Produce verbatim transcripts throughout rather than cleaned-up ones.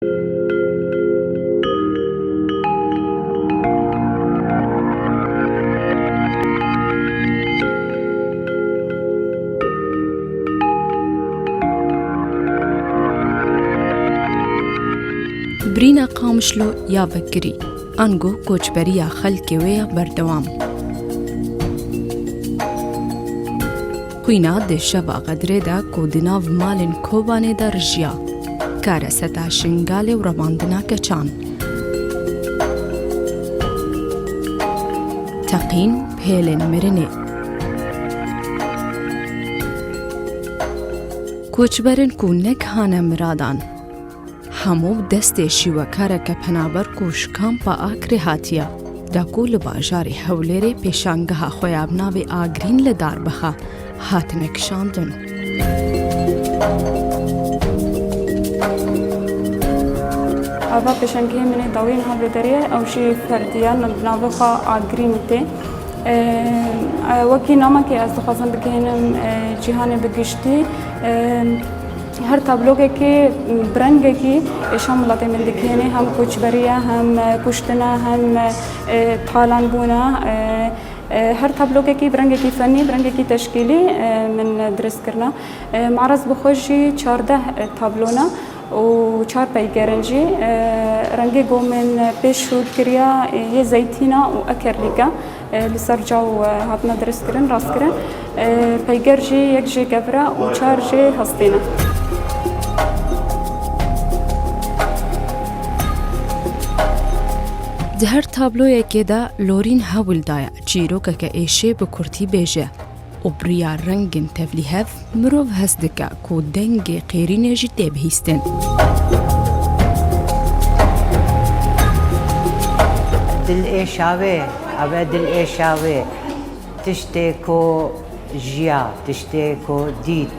Birîna Qamişlo ya vekirî, ango koçberiya xelkê wê ya berdewam. Xwîna di şeva Xedrê de ku di nav malên Kobanê de rijiya, kareseta Şingalê û revandina keçan. Teqîn pêlên mirinê. Koçberin ku nek hane miradan. Hemû bi destê şîwekareke penaber ku ji kampa Akrê hatiye, da ku li bajarê Hewlêrê pêşangeha xwe ya bi navê Agrîn li dar bixe, hatine kişandin. Ava pêşangehê min ê dawî niha vê derê ye, ew jî ferdî ye, bi navê xwe Agrîn tê. E, e, wekî namekê ez dixwazim bigihînim, e, cîhanê bi giştî. E, Her tablokekê bi rengekî êşa miletê min digihînê, hem koçberî ye, hem kuştin e, hem, e, talanbûn e. E, e, her tablokekî bi rengekî fenî, bi rengekî teşkîlî, e, min dirêst kirine. E, Maraz bi xwe jî çardeh, e, tablo ne û çar peygerin jî. E, rengê ku min pêş şûr kiriya, e, yê zeytîn e û ekerlîk e. E, li ser çaw, e, hatine dirêstkirin, rastkirin. E, peyger jî yek jê kevir e û çar jê hestî ne. Di her tabloyekê de Lorîn hewl daye çîrokeke êşê bi kurtî bêje û bi riya rengên tevlîhev mirov hest dike ku dengê qêrînê jî tê bihîstin. Dil êşa wê, ev e dil êşa wê. Tiştê ku jiya, tiştê ku dît,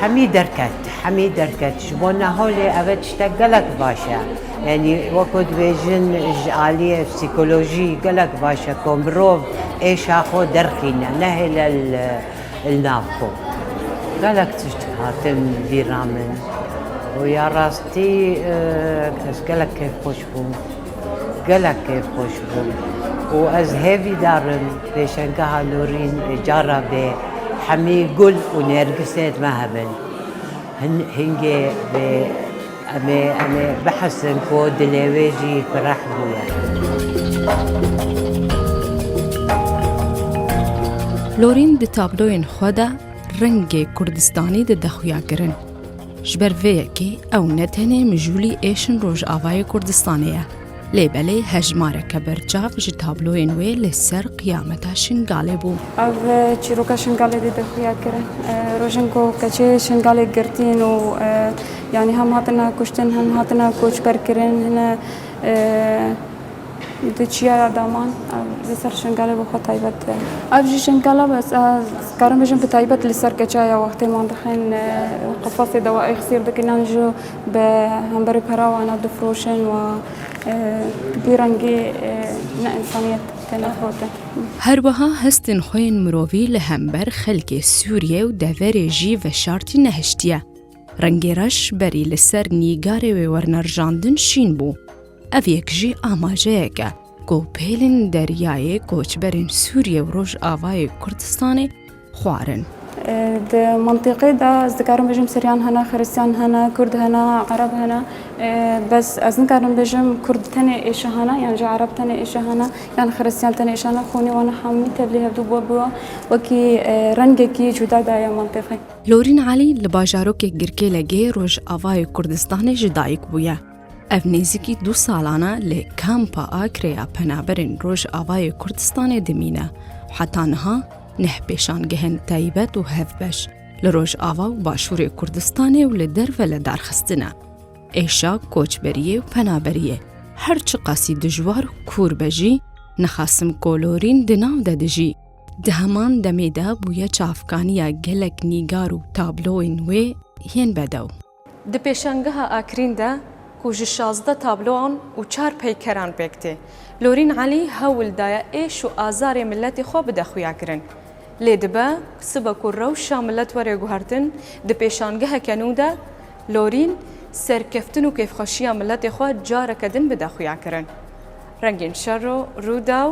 hemî derket, hemî derket. Ji bo neholê ev e tiştek gelek baş e. Yanî wekû dibêjin ji aliyê psîkolojî gelek baş e ku mirov êşa xwe derxîne, nehêle li, li nav xwe. Gelek tişt hatin bîra min û ya rastî, e, ez gelek kêfxweş bûm. Gelek kêfxweş bûm û ez hêvîdar im pêşangeha Lorîn cara bê hemî gul û nergisê me hebin. Hin-, hingê bê em ê, em ê bihesin ku dilê wê jî fireh bûye. Lorîn di tabloyên xwe de rengê Kurdistanî dide xuyakirin. Ji ber vê yekê ew ne tenê mijûlî êşên Rojavayê Kurdistanê ye, lê belê hejmareke berçav ji tabloyên wê li ser qiyameta Şingalê bû. Ev çîroka Şingalê dide xuya kirin. E, rojên ku keçê Şingalê girtîn û, e, yanî hem hatine kuştin, hem hatine koçberkirin, hine, e, Di çiya ya daman, ev li ser Şingalê bi xwe taybet e. Ev jî Şingala bes, ez karim bêjim bi taybet li ser keça ya wextê wan dixin, e, qefasê de wa êxsîr dikin, yan jî bi hemberî pera wana difroşin wa, e, bi rengî, e, ne însaniyet têne firotin. Her wiha hestên xwe yên mirovî li hember xelkê Sûriyê û deverê jî veşartî nehiştiye. Rengê reş berî li ser nîgarê wê wernerjandin şîn bû. Ev yek jî amajeyek e ku pêlên deryayê koçberên Sûriyê û Rojavayê Kurdistanê xwarin. Di mentiqê de ez dikarim bêjim Siryan hene, Xirîstiyan hene, Kurd hene, Ereb hene. Bes ez nikarim bêjim Kurd tenê êşe hene, yan jî Ereb tenê êşe hene, yan Xirîstiyan tenê êşe hene. Xûnê wan hemî tevlî hevdû bû, bû wekî rengekî cuda daye mentiqê. Lorîn Elî li bajarokê Girkêlegê Rojavayê Kurdistanê ji dayik bûye. Ev nêzîkî du salan e li kampa Akrê ya penaberên Rojavayê Kurdistanê dimîne. Heta niha neh pêşangehên taybet û hevbeş li Rojava û Başûrê Kurdistanê û li derve li dar xistine. Êşa koçberiyê û penaberiyê her çiqasî dijwar û kûr be jî, nexasim ku Lorîn di nav de dijî. Di heman demê de bûye çavkaniya gelek nîgar û tabloyên wê yên bedew. Di pêşangeha Akrîn de ku ji şazdeh tabloan û çar peykeran pêk tê, Lorîn Elî hewl daye êş û azarê miletê xwe bide xuyakirin. Lê dibe sibe ku rewşa milet were guhertin, di pêşangeheke nû de Lorîn Serkeftin û kêfxweşiya miletê xwe careke din bide xuyakirin. Rengîn Şero, Rûdaw,